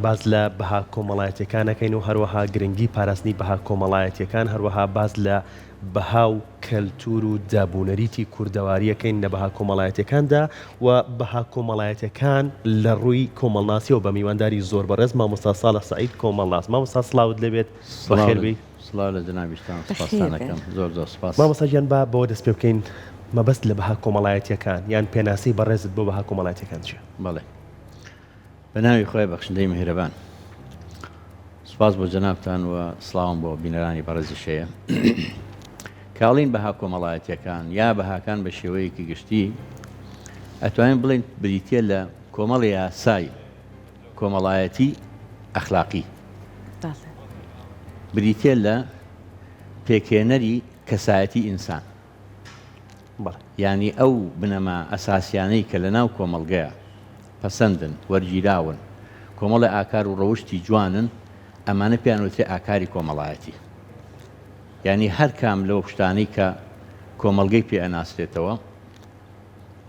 باس لە بەها کۆمەڵایەتیەکان ئەکەین و هەروەها گرنگی پاراستنی بەها کۆمەڵایەتیەکان، هەروەها باس لە بەها و کەلتور و دابونەریتی کوردەواری ئەکەین لە بەها کۆمەڵایەتیەکاندا و بەها کۆمەڵایەتیەکان لە ڕووی کۆمەڵناسیەوە بە میوانداری زۆر بەڕێز مامۆستا ساڵح سەعید کۆمەڵناس. مامۆستا سڵاوت لێبێت بەخێر بێی. سڵاو لە جەنابیشتان سوپاستان ئەکەم زۆر زۆر سوپاس. مامۆستا گیان با بەوە دەست پێ بکەین مەبەست لە بەها کۆمەڵایەتیەکان یان پێناسەی بەڕێزت بۆ بەها کۆمەڵایەتیەکان چیە؟ بەڵێ. بە ناوی خوای بەخشندەی میهرەبان. سوپاس بۆ جەنابتان و سڵاوم بۆ بینەرانی بەڕێزیش هەیە. کاڵین بەها کۆمەڵایەتیەکان یا بەهاکان بە شێوەیەکی گشتی ئەتوانین بڵێین بریتیە لە کۆمەڵی یاسای کۆمەڵایەتی ئەخلاقی بریتیە لە پێکهێنەری کەسایەتی ئینسان یانی ئەو بنەما ئەساسیانەی کە لەناو کۆمەڵگەیا پەسەندن، وەرگیراون، کۆمەڵێ ئاکار و ڕەوشتی جوانن، ئەمانە پێیان وترێ ئاکاری کۆمەڵایەتی. یانی هەر کام لەو شتانەی کە کۆمەڵگەی پێ ئەناسرێتەوە،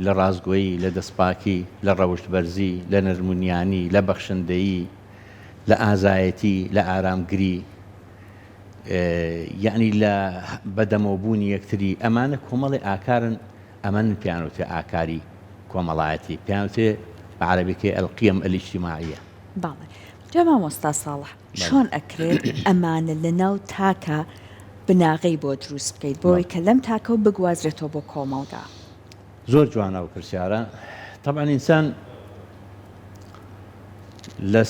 لە ڕاستگۆیی، لە دەستپاکی، لە ڕەوشتبەرزی، لە نەرمونیانی، لە بەخشندەیی، لە ئازایەتی، لە ئارامگری، یەعنی لە بەدەمەوەبوونی یەکتری، ئەمانە کۆمەڵێ ئاکارن، ئەمەن پێیان وترێ ئاکاری کۆمەڵایەتی، پێیان وترێ بە عەرەبیەکەی القیم الاجتماعیە. بەڵێ جا مامۆستا ساڵح چۆن ئەکرێت ئەمانە لەناو تاکا بناغەی بۆ دروست بکەیت بۆی کە لەم تاکەوە بگوازرێتەوە بۆ کۆمەڵگا؟ زۆر جوانە ئەو پرسیارە. تەبعەن ئینسان لە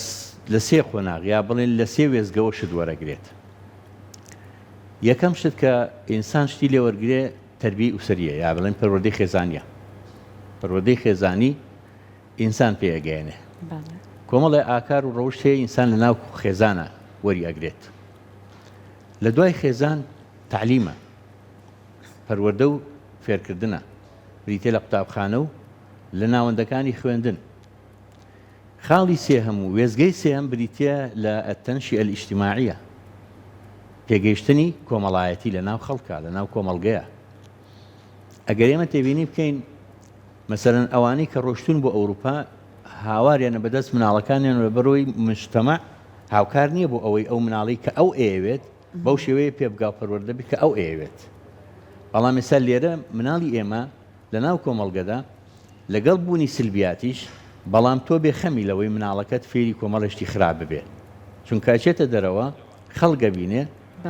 لە سێ قۆناغ یا بڵێن لە سێ وێستگەوە شت وەرەگرێت. یەکەم شت کە ئینسان شتی لێ وەرگرێ تەربیەی ئوسەریە یا بڵێن پەروەردەی خێزانیە. پەروەردەی خێزانی ئینسان پێ ئەگەیەنێ. کۆمەڵێ ئاکار و ڕەوشت هەیە ئینسان لە ناو خێزانە وەری ئەگرێت. لە دوای خێزان تەعلیمە. پەروەردە و فێرکردنە، بریتیە لە قوتابخانە و لە ناوەندەکانی خوێندن. خاڵی سێهەم و وێستگەی سێهەم بریتیە لە التنشئە الاجتماعیە، پێگەیشتنی کۆمەڵایەتی لە ناو خەڵکا، لە ناو کۆمەڵگەیا. ئەگەر ئێمە تێبینی بکەین مەسەلەن ئەوانەی کە ڕۆشتوون بۆ ئەوروپا هاواریانە بەدەست مناڵەکانیان لەبەرئەوەی مجتەمع هاوکار نییە بۆ ئەوەی ئەو مناڵەی کە ئەو ئەیەوێت بەو شێوەیە پێ بگا و پەروەردە بێت کە ئەو ئەیەوێت. بەڵام ئێستا لێرە مناڵی ئێمە لە ناو کۆمەڵگەدا لەگەڵ بوونی سلبیاتیش بەڵام تۆ بێ خەمی لەوەی مناڵەکەت فێری کۆمەڵێ شتی خراپ ببێ چونکە ئەچێتە دەرەوە خەڵک ئەبینێ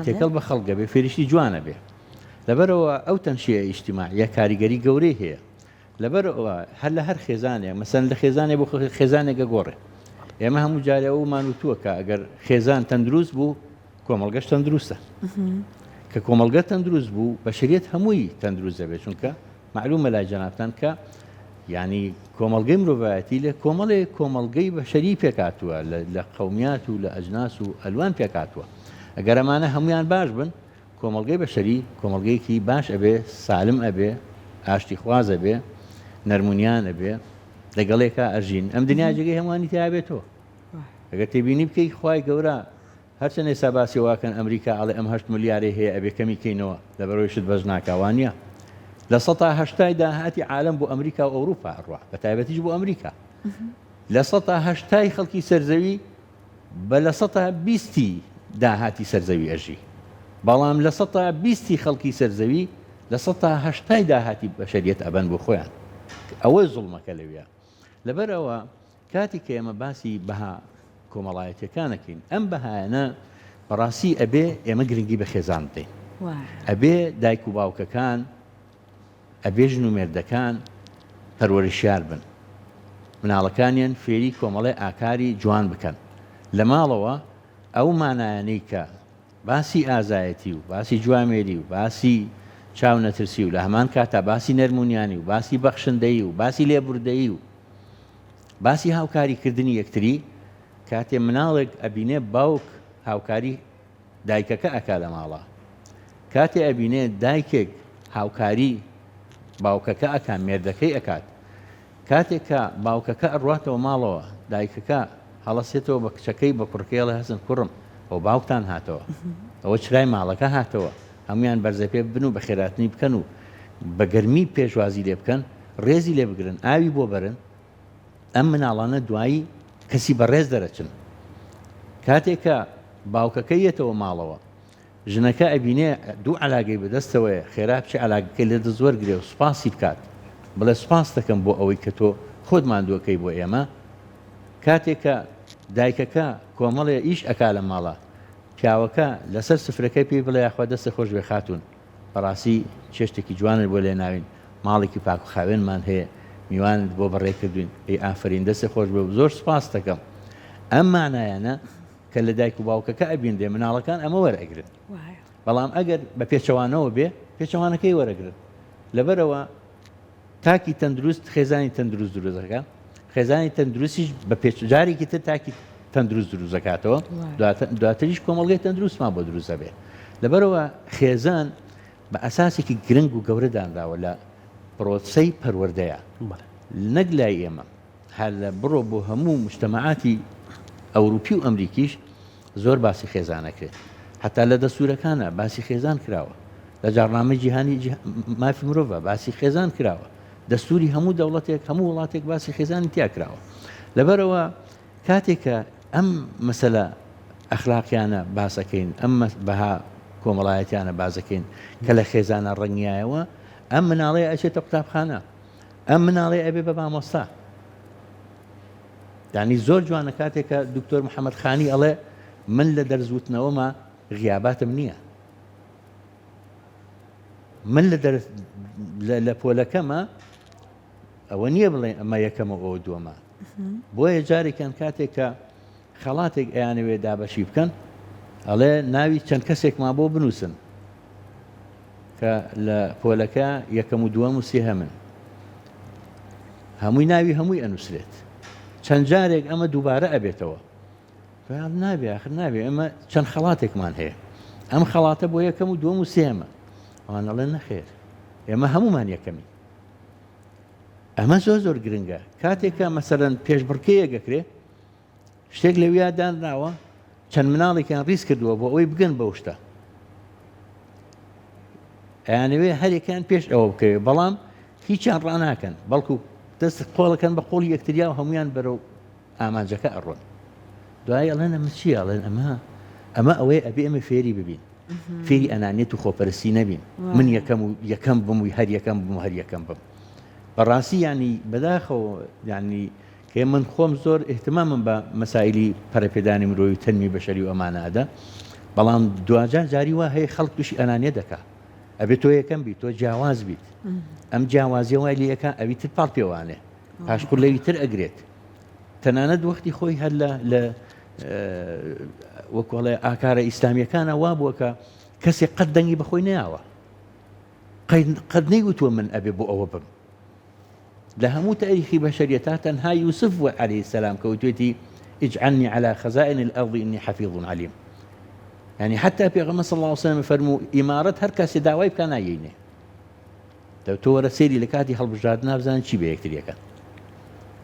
تێکەڵ بە خەڵک ئەبێ فێری شتی جوان ئەبێ لەبەرئەوە ئەو تەنشیە ئیجتیماعیە کاریگەری گەورەی هەیە لەبەر ئەوە هەر لە هەر خێزانێک مەسەن لە خێزانێک بۆ خێزانێک گەگۆڕێ ئێمە هەموو جارێ ئەومان وتووە کە ئەگەر خێزان تەندروست بوو کۆمەڵگەش تەندروستە کە کۆمەڵگە تەندروست بوو بەشریت هەمووی تەندروست دەبێت چونکە معلومە لای جەنابتان کە ینی کۆمەڵگەی مرۆڤایەتی لە کۆمەڵێک کۆمەڵگەی بەشەری پێکاتوە لە قومیات و لە ئەجناس و ئەلوان پێکاتوە ئەگەر ئەمانە هەمویان باش بن کۆمەڵگەی بەشەری کۆمەڵگەیەکی باش ئەبێ، سالم ئەبێ، ئاشتیخواز ئەبێ، نەرمونیان ئەبێ، لەگەڵێکا ئەژین. ئەم دنیا جێگەی هەمووانی تیا بێتەوە. ئەگەر تێبینی بکەی خوای گەورە هەرچەند ئێستا باسی واکەن ئەمریکا ئەڵێ ئەم هەشت ملیارەی هەیە ئەبێ کەمی کەینەوە لەبەرەوەی شت بەش ناکا وانە لە سەتا هەشتای داهاتی عالەم بۆ ئەمریکا و ئەوروپا ئەڕوا بە تایبەتیش بۆ ئەمریکا لە سەتا هەشتای خەڵکی سەرزەوی بە لە سەتا بیستی داهاتی سەر زەوی ئەژی، بەڵام لە سەتا بیستی خەڵکی سەر زەوی لە سەتا هەشتای داهاتی بەشەریەت ئەبەن بۆ خۆیان. ئەوە زوڵمەکە لەویا. لەبەر ئەوە کاتی کە ئێمە باسی بەها کۆمەڵایەتیەکان ئەکەین، ئەم بەهایانە بەڕاستی ئەبێ ئێمە گرنگی بە خێزان بدەین. ئەبێ دایک و باوکەکان ئەبێ ژن و مێردەکان پەروەرشیار بن مناڵەکانیان فێری کۆمەڵێ ئاکاری جوان بکەن لە ماڵەوە ئەو مانایانەی کە باسی ئازایەتی و باسی جوامێری و باسی چاو نەترسی و لە هەمان کاتا باسی نەرمونیانی و باسی بەخشندەیی و باسی لێبوردەیی و باسی هاوکاری کردنی یەکتری کاتێ مناڵێک ئەبینێ باوک هاوکاری دایکەکە ئەکا لە ماڵا کاتێ ئەبینێ دایکێک هاوکاری باوکەکە ئەکا مێردەکەی ئەکات کاتێک کە باوکەکە ئەڕواتەوە ماڵەوە دایکەکە هەڵەسێتەوە بە کچەکەی بە کوڕەکەی ئەڵێ هەسن کوڕم ئەو باوکتان هاتەوە ئەوە چرای ماڵەکە هاتەوە هەمویان بەرزەپێ بن و بەخێراتنی بکەن و بە گەرمی پێشوازی لێ بکەن ڕێزی لێ بگرن ئاوی بۆ بەرن ئەم مناڵانە دوایی کەسی بەڕێز دەرەچن. کاتێک کە باوکەکەی یەتەوە ماڵەوە ژنەکە ئەبینێ دوو عەلاگەی بەدەستەوەیە خێرا بچێ عەلاگەکەی لە دەست وەرگرێ و سوپاسی بکات بڵێ سوپاست دەکەم بۆ ئەوەی کە تۆ خۆت ماندووەکەی بۆ ئێمە کاتێک کە دایکەکە کۆمەڵێ ئیش ئەکا لە ماڵا پیاوەکە لەسەر سفرەکەی پێی بڵێ یاخوا دەستت خۆش بێ خاتوون بەڕاستی چێشتێکی جوانت بۆ لێناوین ماڵێکی پاک و خاوێنمان هەیە میوانت بۆ بەڕێ کردوین ئەی ئافەرین دەستت خۆش بێ و زۆر سوپاست دەکەم ئەم مانایانە کە لە دایک و باوکەکە ئەبینرێ مناڵەکان ئەمە وەرئەگرن بەڵام ئەگەر بە پێچەوانەوە بێ پێچەوانەکەی وەرەگرن لەبەرەوە تاکی تەندروست خێزانی تەندروست دروست دەکات خێزانی تەندروستیش بە پێچ جارێکی تر تاکی تەندروست دروست دەکاتەوە دواتریش کۆمەڵگەی تەندروستمان بۆ دروست دەبێت لەبەرەوە خێزان بە ئەساسێکی گرنگ و گەورە دانراوە لە پرۆسەی پەروەردەیە نەک لای ئێمە هەر لە بڕۆ بۆ هەموو موجتەمەعاتی ئەوروپی و ئەمریکیش زۆر باسی خێزان ئەکرێت حتا لە دەستورەکانە باسی خێزان کراوە لە جاڕنامەی جیهانی مافی مرۆڤە باسی خێزان کراوە دەستوری هەموو دەوڵەتێک هەموو وڵاتێک باسی خێزانی تیا کراوە لەبەرەوە کاتێک کە ئەم مەسەلە ئەخلاقیانە باسەکەین ئەم بەها کۆمەڵایەتیانە بازەکەین کە لە خێزانە ڕەنگایەوە ئەم مناڵەیە ئەچێتە قوتابخانە ئەم مناڵەی ئەبێ بە مامۆستا یانی زۆر جوانە کاتێک کە دکتۆر محەممەد خانی ئەڵێ من لە دەرزوتنەوەمە غیاباتم نییە من لە دەرس لە پۆلەکەمە ئەوە نییە بڵێ ئەمە یەکەمە ئەو دووەمە بۆیە جارێکیان کاتێک کە خەڵاتێک ئەیانەوێ دابەشی بکەن ئەڵێ ناوی چەند کەسێکمان بۆ بنووسن کە لە پۆلەکە یەکەم و دووەم و سێهەمن هەمووی ناوی هەمووی ئەنووسرێت چەند جارێک ئەمە دووبارە ئەبێتەوە پێیان نابێ آخر نابێ ئەمە چەند خەڵاتێکمان هەیە ئەم خەڵاتە بۆ یەکەم و دووەم و سێهەمە ئەوان ئەڵێن نەخێر ئێمە هەمومان یەکەمین ئەمە زۆر زۆر گرنگە کاتێک کە مەسەرەن پێشبڕکێیەک ئەکرێ شتێک لەویا دانراوە چەند مناڵێکیان ڕیز کردووە بۆ ئەوەی بگەن بەو شتە ئەیانەوێ هەرێکیان پێش ئەوە بکەوێت بەڵام هیچیان ڕاناکەن بەڵکو دەست قۆڵەکەن بە قۆڵی یەکتریا و هەمویان بەرەو ئامانجەکە ئەڕۆن دوای ئەڵێن ئەمە چییە ئەڵێن ئەمە ئەمە ئەوەی ئەبێ ئێمە فێری ببین فێری ئەنانیەت و خۆپەرستی نەبین من یەکەم و یەکەم بم و هەر یەکەم بم و هەر یەکەم بم بەڕاستی ینی بەداخەوە ینی کە من خۆم زۆر ئیهتمامم بە مەسایلی پەرەپێدانی مرۆیی و تەنمی بەشەری و ئەمانە ئەدا بەڵام دواجار جاری وا هەیە خەڵک تووشی ئەنانیە دەکا ئەبێ تۆ یەکەم بیت تۆ جیاواز بیت ئەم جیاوازیە وای لێ ئەکا ئەوی تر پاڵ پێوانێ پاشقول لەوی تر ئەگرێت تەنانەت وەختی خۆی هەر لە لە وەکۆڵێ ئاکارە ئیسلامیەکانە وا بووە کە کەسێک قەت دەنگی بەخۆی نەیاوە قەت نەیوتووە من ئەبێ بۆ ئەوە بم لە هەموو تاریخی بەشەریەتا تەنها یوسف بووە علیە السلام کە وتوێتی اجعلنی علی خزائن الارض انی حفیظ علیم یعنی حتی پێغەمبەر صلی الله علیه وسلم فەرموو ئیمارەت هەر کەسێ داوای بکا نایەینێ دە تۆ وەرە سەیری لە کاتی هەڵبژاردنا بزانن چی بە یەکتری ئەکەن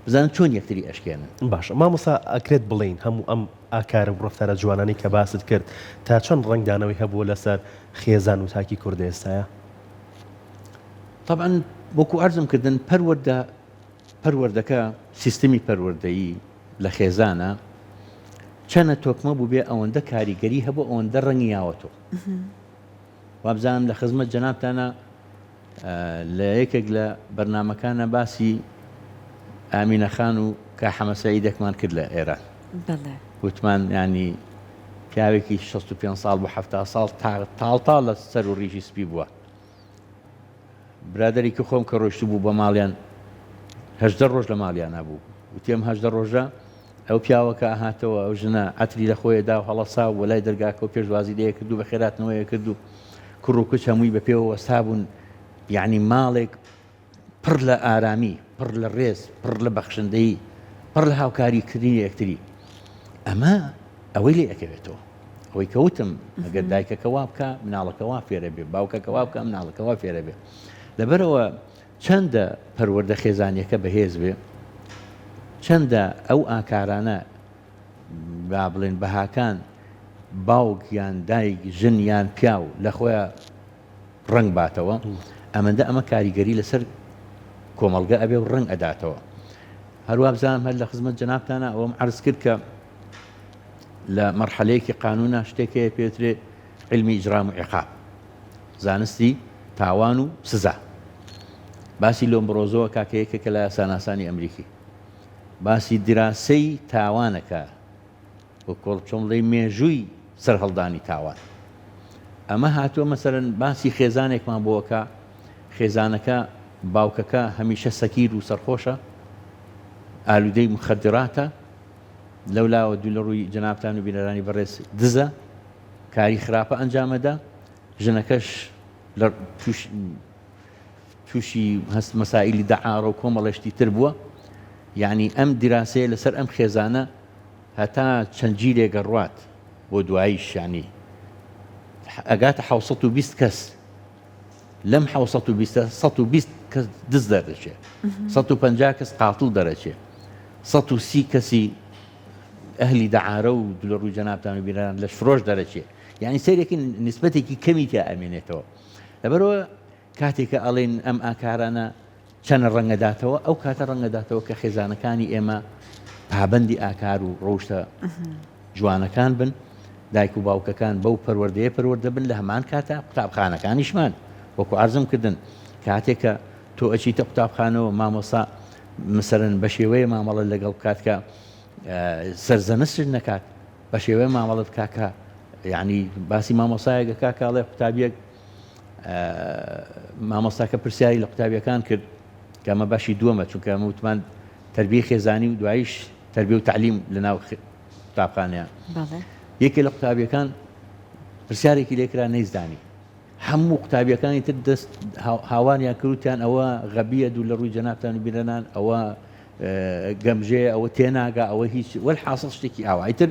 بزانن چۆن یەکتری ئەشکێنن. باشە مامۆستا ئەکرێت بڵێین هەموو ئەم ئاکار و ڕەفتارە جوانانەی کە باست کرد تا چەند ڕەنگدانەوەی هەبووە لەسەر خێزان و تاکی کورد ئێستایا؟ تەبعەن وەکو عەرزم کردن پەروەردە پەروەردەکە سیستمی پەروەردەیی لە خێزانە چەنە تۆکمە بووبێ ئەوەندە کاریگەری هەبوو ئەوەندە ڕەنگی یاوەتۆ وابزانم لە خزمەت جەنابتانە لە یەکێک لە بەرنمەکانە باسی ئامینە خان و کا حەمە سەعیدێکمان کرد لە ئێران وتمان ینی پیاوێکی 65 ساڵ بۆ 70 ساڵ تاڵ تاڵ لە سەر و ڕیشی سپی بووە برادەرێکی خۆم کە ڕۆیشتبوو بە ماڵیان 18 ڕۆژ لە ماڵیانا بوو وتی ئەم 18 ڕۆژە ئەو پیاوە کە ئەهاتەوە ئەو ژنە عەتری لە خۆیە دا و هەڵەسا و وەلای دەرگاکە و پێشوازی لێ کرد و بەخێراتنەوەیە کرد و کوڕ و کچ هەمووی بە پێوە وەستا بوون یعنی ماڵێک پڕ لە ئارامی پڕ لە ڕێز پڕ لە بەخشندەیی پڕ لە هاوکاری کردنی یەکتری ئەمە ئەوەی لێ ئەکەوێتەوە ئەوەی کە وتم ئەگەر دایکەکە وا بکە مناڵەکە وا فێرە بێ باوکەکە وا بکە مناڵەکە وا فێرە بێ لەبەرەوە چەندە پەروەردە خێزانیەکە بەهێز بێ چەندە ئەو ئاکارانە با بڵێن بەهاکان باوک یان دایک ژن یان پیاو لە خۆیان ڕەنگ باتەوە ئەمەندە ئەمە کاریگەری لەسەر کۆمەڵگە ئەبێ و ڕەنگ ئەداتەوە هەروە بزانم هەر لە خزمەت جەنابتانە ئەوەم عرض کرد کە لە مەرحەلەیەکی قانونا شتێک هەیە پێوترێ عیلمی ئیجرام و عیقاب، زانستی تاوان و سزا. باسی لۆمبرۆزۆ ئەکا کە یەکێکە لە یاساناسانی ئەمریکی. باسی دیراسەی تاوان ئەکا و کۆڵ چۆن بڵێی مێژووی سەرهەڵدانی تاوان. ئەمە هاتووە مەسەلەن باسی خێزانێکمان بۆ ئەکا، خێزانەکە باوکەکە هەمیشە سەکیر و سەرخۆشە، ئالوودەی مخدراتە، لەولاوە دوو لە ڕووی جەنابتان و بینەرانی بەڕێز دزە، کاری خراپە ئەنجامەدا، ژنەکەش لە توش تووشی هەست مەسائیلی دەعاڕە و کۆمەڵێ شتی تر بووە. یانی ئەم دیراسەیە لەسەر ئەم خێزانە هەتا چەند جیلێک ئەڕوات بۆ دواییش یانی ئەگاتە 720 کەس لەم 720 120 کەس دز دەردەچێ 150 کەس قاتڵ دەرەچێ 130 کەسی ئەهلی دەعارە و لە ڕووی جەنابتان و بینەران لەشفرۆش دەرەچێ یانی سەیرێکی نیسبەتێکی کەمی تیا ئەمێنێتەوە لەبەرەوە کاتێک کە ئەڵێن ئەم ئاکارانە چەنە ڕەنگەداتەوە ئەو کاتە ڕەنگەداتەوە کە خێزانەکانی ئێمە پابەندی ئاکار و ڕەوشتە جوانەکان بن دایک و باوکەکان بەو پەروەردەیە پەروەردە بن لە هەمان کاتە قوتابخانەکانیشمان وەکو عەرزم کردن کاتێک کە تۆ ئەچیتە قوتابخانەوە مامۆسا مثلەن بە شێوەیە مامەڵە لەگەڵ بکات کە سەرزەنستت نەکات بە شێوەیە مامەڵە بکات کە یعنی باسی مامۆسایەک ئەکا کە ئەڵێ قوتابیەک مامۆستاکە پرسیاری لە قوتابیەکان کرد کە ئەمە بەشی دووەمە چونکە ئەمە وتمان تربیەی خێزانی و دوایش تربیە و تعلیم لە ناو قوتابخانەیە یەکێ لە قوتابیەکان پرسیارێکی لێکرا نەیزانی هەموو قوتابیەکانی تر دەست هاواریان کردوتیان ئەوە غەبیە دوو لە ڕووی جەنابتان و بیرەنان ئەوە گەمژەیە ئەوە تێناگا ئەوە هیچ وەل حاصل شتێکی ئاوای تر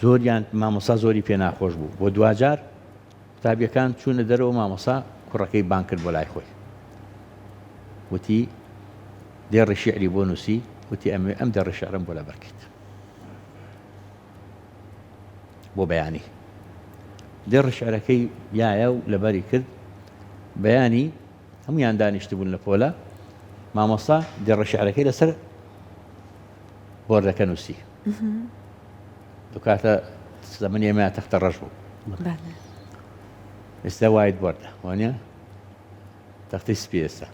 زۆریان مامۆسا زۆری پێ ناخۆش بوو بۆ دواجار قوتابیەکان چوونە دەرەوە مامۆسا کوڕەکەی بانگ کرد بۆ لای خۆی وتی دێڕی شیعری بۆ نووسی وتی ئەمەوێ ئەم دێڕی شیعرەم بۆ لەبەر کەیت بۆ بەیانی دێڕی شیعرەکەی یایە و لەبەری کرد بەیانی هەمویان دانیشتبوون لە پۆلە مامۆستا دێڕە شیعرەکەی لەسەر بۆردەکە نووسی ئەو کاتە زەمەنی ئێمە تەختە ڕەش بوو ئێستا white board ە وانە تەختەی سپی ئێستا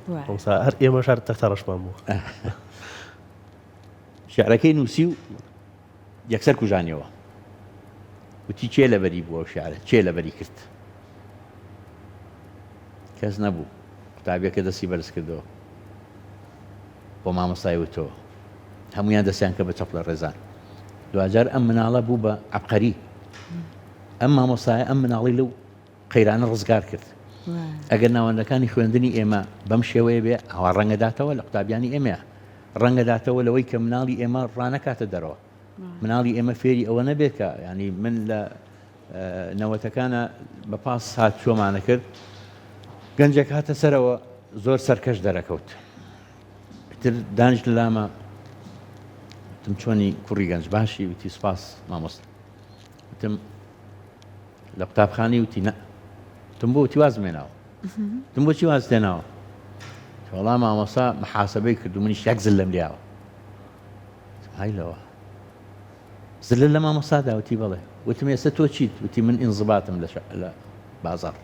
هەر ئێمە شار تەختە ڕەشمان بوو شعرەکەی نووسی و یەکسەر کوژانیەوە وتی کێ لەبەری بووە شعرە کێ لەبەری کرد کەس نەبوو قوتابیەکە دەستی بەرز کردەوە بۆ مامۆستای وتەوە هەمویان دەستیان کە بە چەپڵە ڕێزان دواجار ئەم مناڵە بوو بە عبقەری ئەم مامۆستایە ئەم مناڵی لەو قەیرانە ڕزگار کرد ئەگەر ناوەندەکانی خوێندنی ئێمە بەم شێوەیە بێ ئەوە ڕەنگەداتەوە لە قوتابیانی ئێمە ڕەنگەداتەوە لەوەی کە مناڵی ئێمە ڕانەکاتە دەرەوە مناڵی ئێمە فێری ئەوە نەبێت کە ینی من لە نەوەتەکانە بە پاس هاتوچۆمانە کرد گەنجێک هاتە سەرەوە زۆر سەرکەش دەرەکەوت تر دانیشت لامە وتم چۆنی کوڕی گەنج باشی وتی سپاس مامۆستا وتم لە قوتابخانەی وتی نە وتم بۆ وتی وازم هێناوە وتم بۆچی واز هێناوە وەڵا مامۆستا محاسبەی کرد و منیش یەک زلم لیاوە های لەوە زلە لە مامۆستا دا وتی بەڵێ وتم ئێستا تۆ چیت وتی من ئینزباتم لە بازاڕ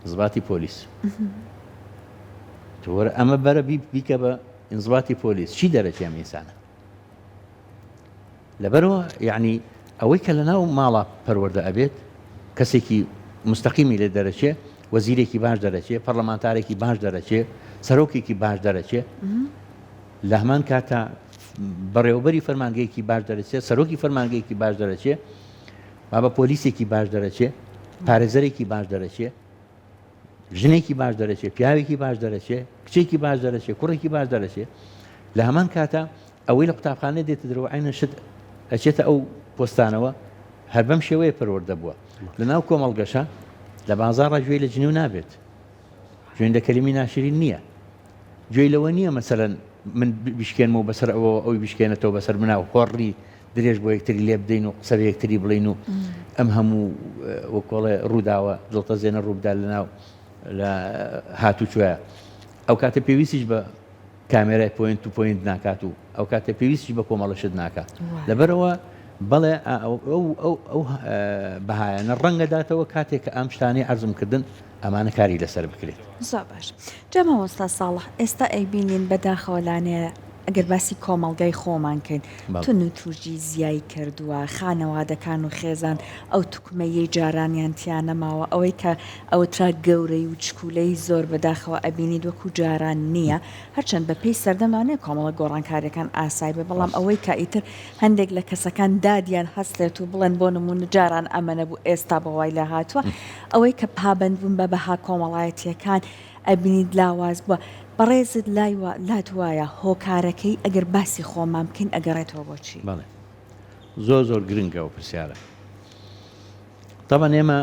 ئینزباتی پۆلیس تۆ وەرە ئەمە بەرە بیکە بە ئینزباتی پۆلیس چی دەرەچێ ئەم ئینسانە لەبەرەوە یعنی ئەوەی کە لە ناو ماڵە پەروەردە ئەبێت کەسێکی مستەقیمی لێ دەرەچێ وەزیرێکی باش دەرەچێ پەرلەمانتارێکی باش دەرەچێ سەرۆکێکی باش دەرەچێ لە هەمان کاتا بەڕێوەبەری فەرمانگەیەکی باش دەرەچێ، سەرۆکی فەرمانگەیەکی باش دەرەچێ، بابە پۆلیسێکی باش دەرەچێ، پارێزەرێکی باش دەرەچێ، ژنێکی باش دەرەچێ، پیاوێکی باش دەرەچێ، کچێکی باش دەرەچێ، کوڕێکی باش دەرەچێ. لە هەمان کاتا ئەوەی لە قوتابخانە دێتە دەرەوە عینە شت ئەچێتە ئەو پۆستانەوە هەر بەم شێوەیە پەروەردە بووە. لە ناو کۆمەڵگەشە لە بازاڕا گوێی لە جنێو نابێت. گوێن لە کەلیمی ناشرین نییە. گوێی لەوە نییە مەسەلەن من بشکێنمەوە بەسەر ئەوەوە ئەوی بشکێنێتەوە بەسەر منا و هۆڕی درێژ بۆ یەکتری لێ بدەین و قسە بە یەکتری بڵێین و ئەم هەموو وەکۆڵێ ڕووداوە دڵتەزێنە ڕووبدا لەناو لە هاتوچۆیە ئەو کاتە پێویستیش بە کامێرای point to point ناکات و ئەو کاتە پێویستیش بە کۆمەڵە شت ناکات لەبەرەوە. بەڵێ ئەو بەهایانە ڕەنگە داتەوە کاتێک کە ئەم شتانەی عەرزم کردن ئەمانە کاری لەسەر بکرێت. زۆر باش جا مامۆستا ساڵح ئێستا ئەیبینین بەداخەوە لانەیە ئەگەر باسی کۆمەڵگای خۆمان کەین توندوتوژی زیای کردووە خانەوادەکان و خێزان ئەو توکمەیەی جارانیان تیا نەماوە ئەوەی کە ئەوترا گەورەی و چکولەی زۆر بەداخەوە ئەبینیت وەکو جاران نییە هەرچەند بە پێی سەردەم لەوانەیە کۆمەڵە گۆڕانکاریەکان ئاسای بێ بەڵام ئەوەی کە ئیتر هەندێک لە کەسەکان دادیان هەستێت و بڵێن بۆ نموونە جاران ئەمە نەبوو ئێستا بۆ وای لێ هاتووە ئەوەی کە پابەند بوون بە بەها کۆمەڵایەتیەکان ئەبینیت لاواز بووە بەڕێزت لای وا لات وایە هۆکارەکەی ئەگەر باسی خۆمان بکەین ئەگەڕێتەوە بۆ چی؟ بەڵێ زۆر زۆر گرنگە ئەو پرسیارە تەبەن ئێمە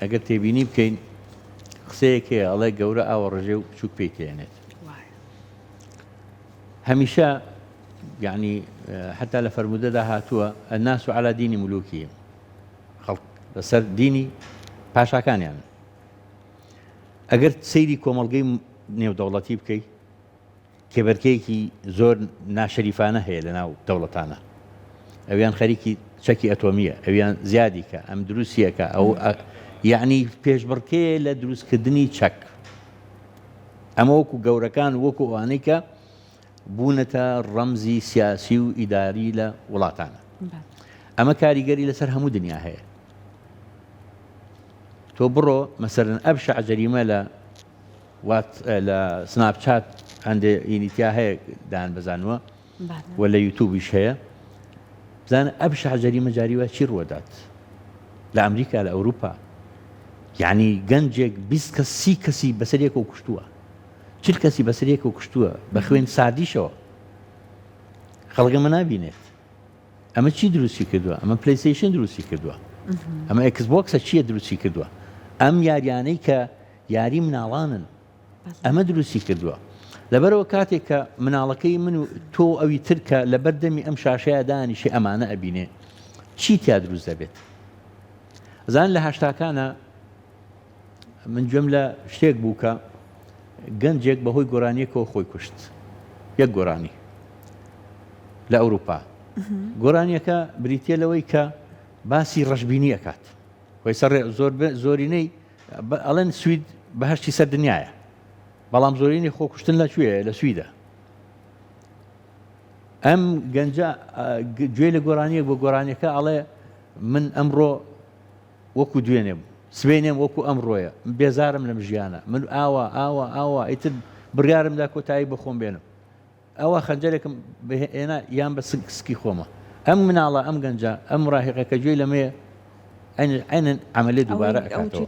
ئەگەر تێبینی بکەین قسەیەک هەیە ئەڵێ گەورە ئاوە ڕژێ و بچوک پێی تێنێت هەمیشە یعنی حتا لە فەرمودەدا هاتووە الناس على دین ملوکهم خەڵک لەسەر دینی پاشاکانیان ئەگەر سەیری کۆمەڵگەی نێودەوڵەتی بکەیت کێبەرکێیەکی زۆر ناشەریفانە هەیە لە ناو دەوڵەتانە ئەویان خەریکی چەکی ئەتۆمیە ئەویان زیادی کە ئەم دروستیەکە ئەو یعنی پێشبڕکێ لە دروستکردنی چەک ئەمە وەکو گەورەکان وەکو ئەوانەی کە بوونەتە ڕەمزی سیاسی و ئیداری لە وڵاتانە ئەمە کاریگەری لەسەر هەموو دنیا هەیە تۆ بڕۆ مەسەرن ئەبشع جەریمە لە وات لە سناپ چات هەندێ ئینی تیا هەیە دایان بەزانووە و لە یوتوبیش هەیە بزانە ئەبشع جەریمە جاری وا چی ڕوەدات لە ئەمریکا لە ئەوروپا یعنی گەنجێک 20 کەس سی کەسی بەسەر یەکەوە کوشتووە چل کەسی بەسەر یەکەوە کوشتووە بە خوێن ساردیشەوە خەڵگەمە نابینێت ئەمە چی دروستی کردووە؟ ئەمە پلەیستەیشن دروستی کردووە ئەمە ئێکس بۆکسە چییە دروستی کردووە ئەم یاریانەی کە یاری مناڵانن ئەمە دروستی کردووە لەبەرەوە کاتێک کە مناڵەکەی من و تۆ ئەوی تر کە لەبەر دەمی ئەم شاشەیە دانیشی ئەمانە ئەبینێ چی تیا دروست دەبێت زان لە هەشتاکانە من گوێم لە شتێک بوو کە گەنجێک بەهۆی گۆرانیەکەوە خۆی کوشت یەک گۆرانی لە ئەوروپا گۆرانیەکە بریتە لەوەی کە باسی ڕەشببینی ئەکات خۆی سەر زۆر زۆرینەی ئەڵێن سوید بەهشتی سەر دنیاە بەڵام زۆرینەی خۆکوشتن لە کوێ لە سویدە ئەم گەنجە گوێ لە گۆرانیەک بۆ گۆرانیەکە ئەڵێ من ئەمڕۆ وەکو دوێنێم سبەینێم وەکو ئەمڕۆیە من بێزارم لەم ژیانە من ئاوا ئاوا ئاوا ئیتر بڕیارم دا کۆتایی بە خۆم بێنم ئەوە خەنجەرێکم بهێنا یان بە سک سکی خۆمە ئەم مناڵە ئەم گەنجە ئەم مراهیقە کە گوێی لەمەیە عینەن عەمەلێ دووبارە ئەکاتەوە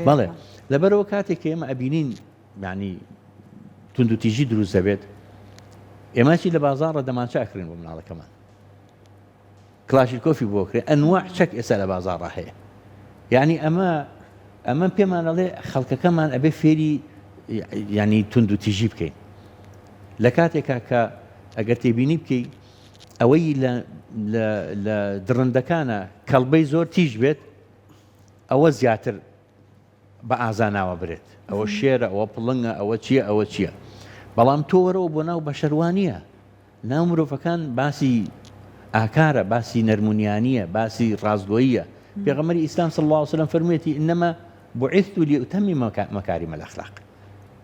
بەڵێ لەبەرەوە کاتێک کە ئێمە ئەبینین یعنی توندوتیژی دروست دەبێت ئێمە چی لە بازاڕە دەمانچە ئەکرین بۆ مناڵەکەمان کڵاشیکۆفی بۆ کرێ ئەنواع چەک ئێستا لە بازاڕا هەیە یعنی ئەمە ئەمە پێمان ئەڵێ خەڵکەکەمان ئەبێ فێری ینی تونند و تیژی بکەین لە کاتێکا کە ئەگەر تێبینی بکەی ئەوەی لە دڕندەکانە کەڵبەی زۆر تیژ بێت ئەوە زیاتر بە ئازا ناوە برێت ئەوە شێرە ئەوە پڵنگە ئەوە چییە ئەوە چییە بەڵام تۆ وەرەوە بۆ ناو بەشەر وانییە ناو مرۆڤەکان باسی ئاکارە باسی نەرمونیانیە باسی ڕاستگۆییە پێغەمبەری ئیسلام صلی الله علیه وسلم فەرموویەتی انما بعثت لأتمم مکارم الاخلاق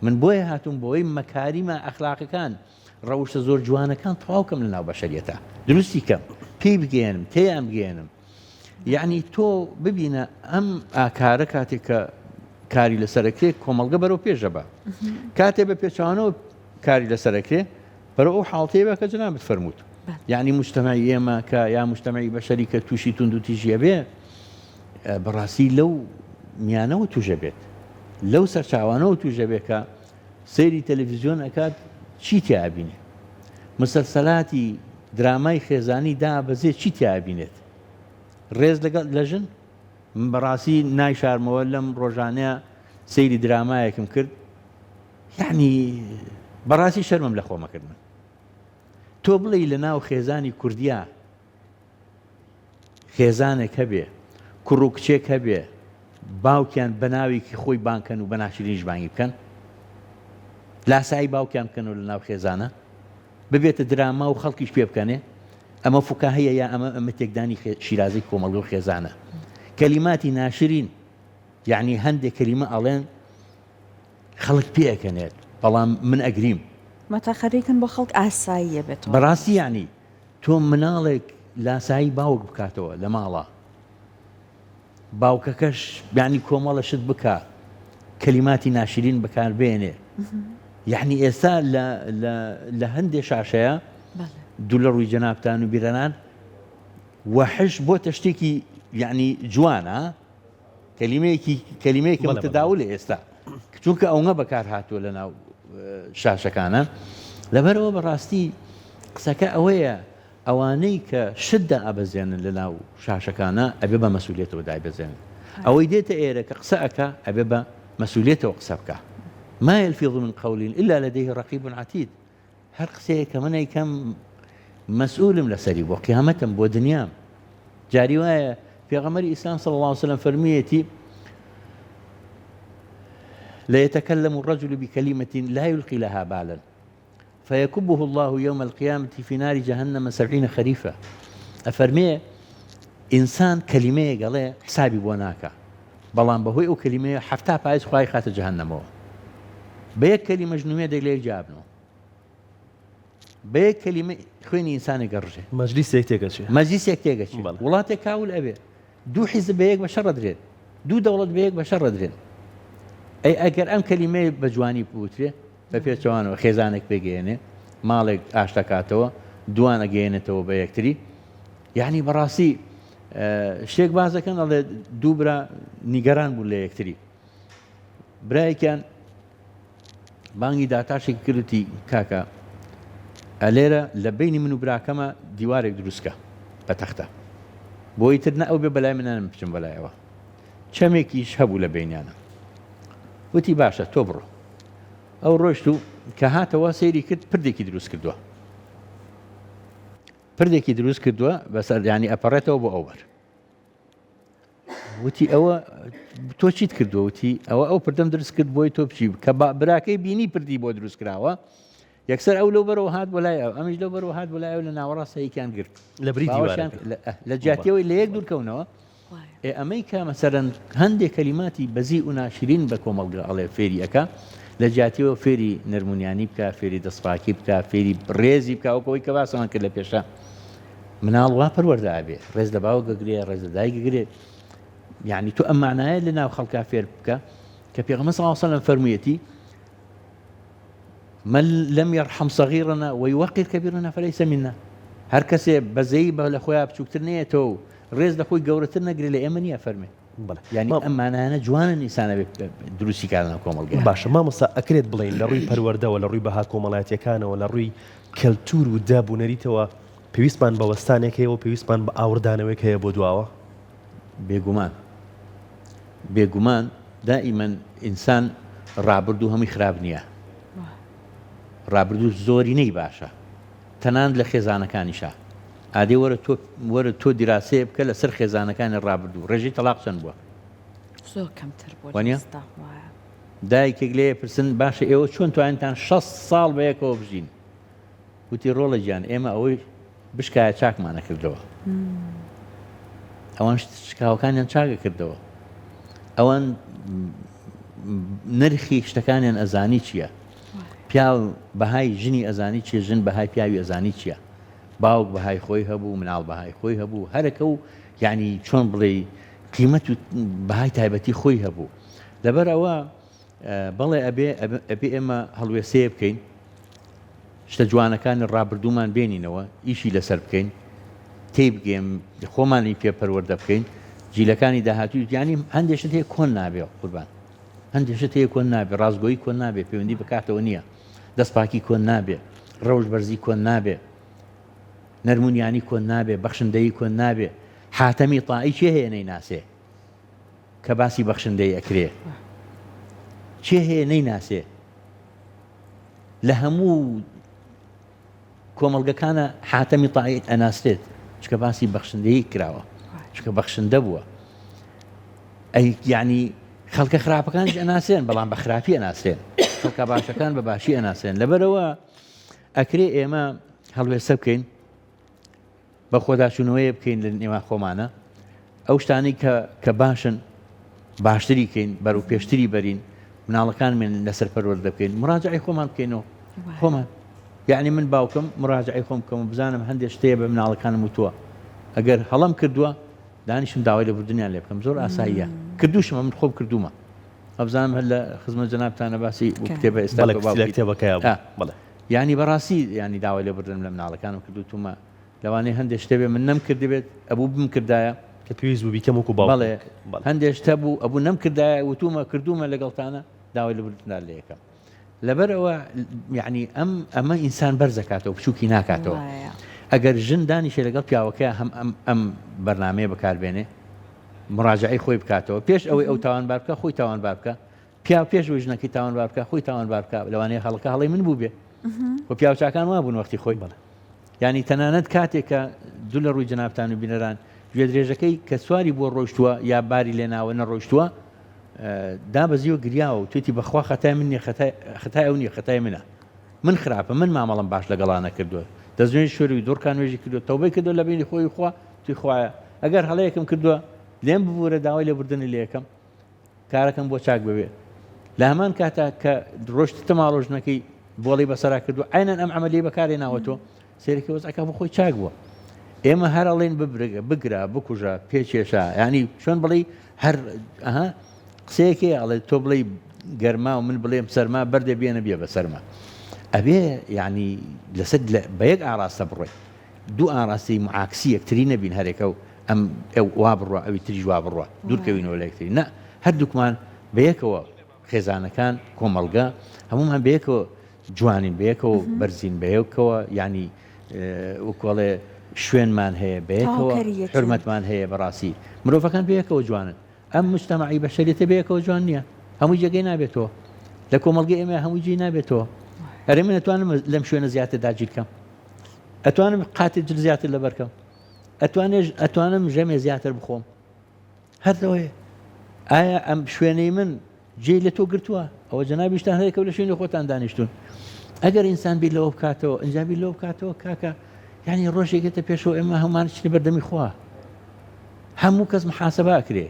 من بۆیە هاتووم بۆی مەکاریمە ئەخلاقەکان ڕەوشتە زۆر جوانەکان تەواو کەم لە ناو بەشەریەتە دروستی کەم پێی بگەێنم تێیان بگەێنم یعنی تۆ ببینە ئەم ئاکارە کاتێک کە کاری لەسەرەکرێ کۆمەڵگە بەرەو پێشە بە کاتێ بە پێچوانەوە کاری لەسەرەکرێ بەرەو ئەو حاڵتەیە بە کە جەنابت فەرمووت یعنی مجتەمعی ئێمە کە یا مجتەمعی بەشەری کە تووشی توندوتیژیە بێ بەڕاستی لەو میانەوە توژە بێت لەو سەرچاوانەوە توژە بێ کە سەیری تەلەفیزیۆن ئەکات چی تیا ئەبینێ؟ مسەلسەلاتی درامای خێزانی دابەزێ چی تیا ئەبینێت؟ ڕێز لەگەڵ لە ژن؟ من بەڕاستی نایشارمەوە لەم ڕۆژانەیە سەیری درامایەکم کرد یعنی بەڕاستی شەرمم لە خۆمە کرد من تۆ بڵێی لە ناو خێزانی کوردیا خێزانێک هەبێ کوڕ و کچێک هەبێ باوکیان بە ناوێکی خۆی بانگ کەن و بە ناشرینیش بانگی بکەن لاسایی باوکیان بکەنەوە لە ناو خێزانە ببێتە دراما و خەڵکیش پێ بکەنێ. ئەمە فوکاهەیە یا ئەمە ئەمە تێکدانی شیرازەی کۆمەڵگە و خێزانە. کەلیماتی ناشرین یعنی هەندێک کەلیمە ئەڵێن خەڵک پێئەکەنێت بەڵام من ئەگریم. مەتا خەریکن بۆ خەڵک ئاساییە بێتەوە. بەڕاستی یعنی تۆ مناڵێک لاسایی باوک بکاتەوە لە ماڵا باوکەکەش یعنی کۆمەڵە شت بکا کەلیماتی ناشرین بەکار بێنێ یعنی ئێستا لە لە لە هەندێ شاشەیە دوو لە ڕووی جەنابتان و بیرەنان وەحش بۆتە شتێکی یعنی جوانە کەلیمەیەکی کەلیمەیەکی متداولە ئێستا چونکە ئەوە بەکار هاتووە لە ناو شاشەکانە لەبەرەوە بەڕاستی قسەکە ئەوەیە ئەوانەی کە شت دائەبەزێنن لە ناو شاشەکانە ئەبێ بە مەسولیەتەوە دایبەزێنن ئەوەی دێتە ئێرە کە قسە ئەکا ئەبێ بە مەسولیەتەوە قسە بکا ما يلفظ من قول إلا لديه رقيب عتيد هەر قسەیە کە من ئەیکەم مەسئولم لەسەری بۆ قیامەتم بۆ دنیام جاری وایە پێغەمبەری ئیسلام صلی الله علیه وسلم فەرمیەتی لا يتكلم الرجل بكلمة لا يلقي لها بالا فيكبه اللە یوم القیامە فی نار جهنم سبعین خریفا ئەفەرمێ ئینسان کەلیمەیەک ئەڵێ حسابی بۆ ناکا بەڵام بەهۆی ئەو کەلیمەیە حەفتا پایز خوای خاتە جەهەنەمەوە بە یەک کەلیمە ژن و مێردێک لە یەک جیابنەوە بە یەک کەلیمە خوێنی ئینسانێک ئەڕژێ مەجلیسێک تێکەچێ مەجلیسێک تێکەچێ وڵاتێک کاول ئەبێ دوو حیزب بە یەک بە شەڕ ئەدرێن، دوو دەوڵەت بە یەک بە شەڕ ئەدرێن. ئەی ئەگەر ئەم کەلیمەیە بە جوانی بوترێ، بە پێچەوانەوە خێزانێک پێگەیەنێ، ماڵێک ئاشت ئەکاتەوە، دووان ئەگەیەنێتەوە بە یەکتری. یعنی بەڕاستی شتێک باس دەکەن ئەڵێ دوو برا نیگەران بوون لە یەکتری. برایەکیان بانگی داتاشێکی کرد وتی کاکە ئەلێرە لە بینی من و براکەمە دیوارێک دروستکە بە تەختە بۆی تر نە ئەو بێ بەلای منە من بچم بەلایەوە چەمێکیش هەبوو لە بینیانە وتی باشە تۆ بڕۆ ئەو ڕۆشت و کە هاتەوە سەیری کرد پردێکی دروست کردووە پردێکی دروست کردووە بەسەر ینی ئەپەڕێتەوە بۆ ئەوبەر وتی ئەوە تۆ چیت کردووە وتی ئەوە ئەو پردەم دروست کرد بۆی تۆ بچی کە براکەی بینی پردی بۆ دروست کراوە یەکسەر ئەو لەو بەرەوە هات بۆ لای ئەو ئەمیش لەو بەرەوە هات بۆ لای ئەو لە ناوەڕاست یەکیان گرت لە بری باوەشیان لە جیاتیەوەی لە یەک دوورکەونەوە ئێ ئەمەی کە مەسەرەن هەندێک کەلیماتی بەزی و ناشرین بە کۆمەڵگە ئەڵێ فێری ئەکا لە جیاتیەوە فێری نەرمونیانی بکە فێری دەستپاکی بکە فێری ڕێزی بکە وەکەوەی کە باسمان کرد لە پێشە مناڵ وا پەروەردە ئەبێ ڕێز لە باوک ئەگرێ ڕێز لە دایک ئەگرێ یعنی تۆ ئەم معنایە لە ناو خەڵکا فێر بکە کە پێغەمبەر صلی الله علیه وسلم فەرموویەتی من لم يرحم صغيرنا ويوقر كبيرنا فليس منا هەر کەسێ بەزەیی بە لە خۆیان بچووکتر نێتەوە و ڕێز لە خۆی گەورەتر نەگرێ لە ئێمە نییە فەرمێ یانی ئەم مانایانە جوانن ئینسان ئەبێ دروستی کات لەناو کۆمەڵگەیا. باشە مامۆستا ئەکرێت بڵێین لە ڕووی پەروەردەوە لە ڕووی بەها کۆمەڵایەتیەکانەوە لە ڕووی کەلتور و داب و نەریتەوە پێویستمان بە وەستانێک هەیە و پێویستمان بە ئاوڕدانەوەیەک هەیە بۆ دواوە؟ بێگومان بێگومان دائیمەن ئینسان ڕابردوو هەمووی خراپ نییە ڕابردوو زۆرینەی باشە تەنانت لە خێزانەکانیشا ئادەی وەرە تۆ وەرە تۆ دیراسەیە بکە لەسەر خێزانەکانی ڕابردوو ڕێژەی تەلاق چەند بووە؟ زۆر کەمتر بووە وانە؟ ئێستا وایە. دایکێک لێ پرسن باشە ئێوە چۆن توانیتان 60 ساڵ بە یەکەوە بژین؟ وتی ڕۆڵە گیان ئێمە ئەوەی بشکایە چاکمانە کردەوە ئەوان شکاوەکانیان چاکە کردەوە ئەوان نرخی شتەکانیان ئەزانی چییە پیاو بەهای ژنی ئەزانی چیە ژن بەهای پیاوی ئەزانی چیە باوک بەهای خۆی هەبوو مناڵ بەهای خۆی هەبوو هەرەکە و یعنی چۆن بڵێ قیمەت و بەهای تایبەتی خۆی هەبوو لەبەر ئەوە بەڵێ ئەبێ ئەبێ ئێمە هەڵوێسەیە بکەین شتە جوانەکانی ڕابردوومان بێنینەوە ئیشی لەسەر بکەین تێی بگەیم خۆمانی پێ پەروەردە بکەین جیلەکانی داهاتوو یانی هەندێک شت هەیە کۆن نابێ قوربان هەندێک شت هەیە کۆن نابێ، ڕاستگۆیی کۆن نابێ، پەیوەندی بە کاتەوە نییە، دەستپاکی کۆن نابێ، ڕەوشت بەرزی کۆن نابێ، نەرمونیانی کۆن نابێ، بەخشندەیی کۆن نابێ. حاتەمی تائی کێ هەیە نەیناسێ کە باسی بەخشندەیی ئەکرێ؟ کێ هەیە نەیناسێ؟ لە هەموو کۆمەڵگەکانە حاتەمی تائی ئەناسرێت چکە باسی بەخشندەیی کراوە چکە بەخشندە بووە ئەی یعنی خەڵکە خراپەکانیش ئەناسێن بەڵام بە خراپی ئەناسێن خەڵکە باشەکان بە باشی ئەناسێن لەبەرەوە ئەکرێ ئێمە هەڵوێستە بکەین. بە خۆداچوونەوەیە بکەین لە نێوان خۆمانە ئەو شتانەی کە کە باشن باشتری کەین بەرەو پێشتری بەرین مناڵەکان من لەسەر پەروەردە بکەین مراجعی خۆمان بکەینەوە خۆمان یعنی من باوکم مراجعی خۆم بکەم و بزانم هەندێک شتەیە بە مناڵەکانم وتووە ئەگەر هەڵم کردووە دانیشم داوای لێبوردنیان لێ بکەم زۆر ئاساییە کردوشمە من خۆم کردومە ئەبزانم هەر لە خزمەت جەنابتانە باسی کتێبە ئێستا کتێبەکەی بەڵێ یانی بەڕاستی یانی داوای لێبوردنم لە مناڵەکانم کردو تومە لەوانەیە هەندێک شتە بێ من نەمکردبێت ئەبوو بمکردایە. کە پێویست بوو بیکەم وەکو باوکێک. بەڵێ هەندێک شت هەبوو ئەبوو نەمکردایە وتومە کردوومە لەگەڵتانە داوای لێبوردنتان لێ ئەکەم. لەبەر ئەوە یانی ئەم ئەمە ئینسان بەرز ئەکاتەوە بچووکی ناکاتەوە. ئەگەر ژن دانیشێ لەگەڵ پیاوەکەیا هەم ئەم ئەم بەرنامەیە بەکاربێنێ مڕاجەعەی خۆی بکاتەوە پێش ئەوەی ئەو تاوانبار بکا خۆی تاوانبار بکا پیاو پێش ئەوەی ژنەکەی تاوانبار بکا خۆی تاوانبار بکا لەوانەیە هەڵەکە هەڵەی من بووبێ و پیاوچاکان وابوون وەختی خۆی بەڵێ یعنی تەنانەت کاتێک کە دوو لە ڕووی جەنابتان و بینەران گوێدرێژەکەی کە سواری بووە ڕۆیشتووە یا باری لێناوە نەڕۆیشتووە دابەزیوە گریاوە و توێتی بەخوا خەتای من نیە خەتای خەتای ئەو نیە خەتای منە من خراپە من مامەڵم باش لەگەڵا نەکردووە دەستنوێژی شۆری دوڕکان نوێژی کردووە تەوبەی کردووە لە بینی خۆی خوا توی خوایە ئەگەر هەڵەیەکم کردووە لێم ببوورە داوای لێبوردنی لێکەم کارەکەم بۆ چاک ببێ لە هەمان کاتا کە ڕۆشتتە ماڵۆ ژنەکەی بۆڵی بەسەرا کردو عینەن ئەم عملیەی بەکارێ ناوەتەوە سێرەکی وەزعەکە بۆ خۆی چاک بووە ئێمە هەر ئەڵێن ببرگە بگرە بکوژە پێکێشە ینی چۆن بڵێ هەر ئەها قسەیەکی ئەڵێ تۆ بڵێ گەرما و من بڵێم سەرما بەردێ بێنە بێ بە سەرما ئەبێ یعنی لەسەر بە یەک ئاراستە بڕۆی دوو ئاراستەی معاکسی یەکتری نەبین هەرێکە و ئەم ئەو وا بڕوا ئەوی تریش وا بڕوا دوورکەوینەوە لە یەکتری نا هەردووکمان بەیەکەوە خێزانەکان کۆمەڵگە هەموومان بەیەکەوە جوانین بەیەکەوە بەرزین بەیەکەوە یعنی وەکوڵێ شوێنمان هەیە بەیەکەوە حرمەتمان هەیە بەڕاستی مرۆڤەکان بەیەکەوە جوانن ئەم مجتەمەعی بەشەریەتە بەیەکەوە جوان نییە هەمووی جێگەی نابێتەوە لە کۆمەڵگەی ئێمە هەمووی جێی نابێتەوە ئەرێ من ئەتوانم لەم شوێنە زیاتر داگیرکەم ئەتوانم قاتی جل زیاتر لەبەرکەم ئەتوانێ ئەتوانم ژەمێ زیاتر بخۆم هەر لەوەیە ئایا ئەم شوێنەی من جێی لە تۆ گرتووە ئەوە جەنابیشتان هەیەکەو لە شوێنی خۆتان دانیشتون ئەگەر ئینسان بیر لەوە بکاتەوە ئینجا بیر لەوە بکاتەوە کاکە یعنی ڕۆژێکێتە پێشەوە ئێمە هەمومان چنە بەردەمی خوا هەموو کەس محاسبە ئەکرێ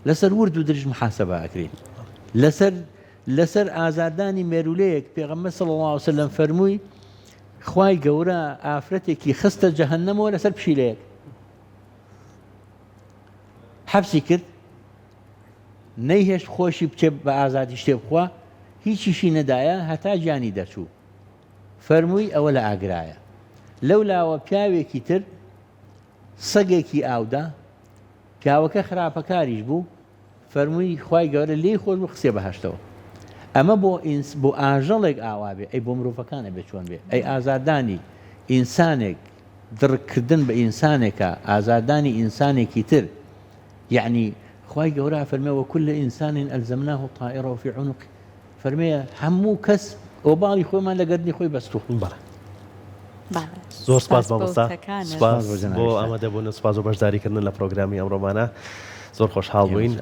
لەسەر ورد و درژ محاسبە ئەکرێ لەسەر لەسەر ئازاردانی مێرولەیەک پێغەمبەر صلی الله علیه وسلم فەرمووی خوای گەورە ئافرەتێکی خستە جەهەنەمەوە لەسەر پشیلەیەک حەبسی کرد نەیهێشت خۆشی بچێ بە ئازادی شتێ بخوا هیچیشی نەدایە هەتا گیانی دەچوو فەرمووی ئەوە لە ئاگرایە لەو لاوە پیاوێکی تر سەگێکی ئاودا پیاوەکە خراپەکاریش بوو فەرمووی خوای گەورە لێی خۆش بوو خستیە بەهەشتەوە ئەمە بۆ ئینس بۆ ئاژەڵێک ئاوا بێ ئەی بۆ مرۆڤەکان ئەبێ چۆن بێ ئەی ئازاردانی ئینسانێک دڕک کردن بە ئینسانێکە ئازاردانی ئینسانێکی تر یەعنی خوای گەورە ئەفەرمێ وکل انسان الزمناه طائره فی عنقه فەرمێ هەموو کەس ئۆباڵی خۆمان لە گەردنی خۆی بەستووە. بەڵێ زۆر سپاس مامۆستا سپاس بۆ ئامادەبوون و سپاس بۆ بەشداریکردن لە پرۆگرامی ئەمڕۆمانە زۆر خۆشحاڵ بووین.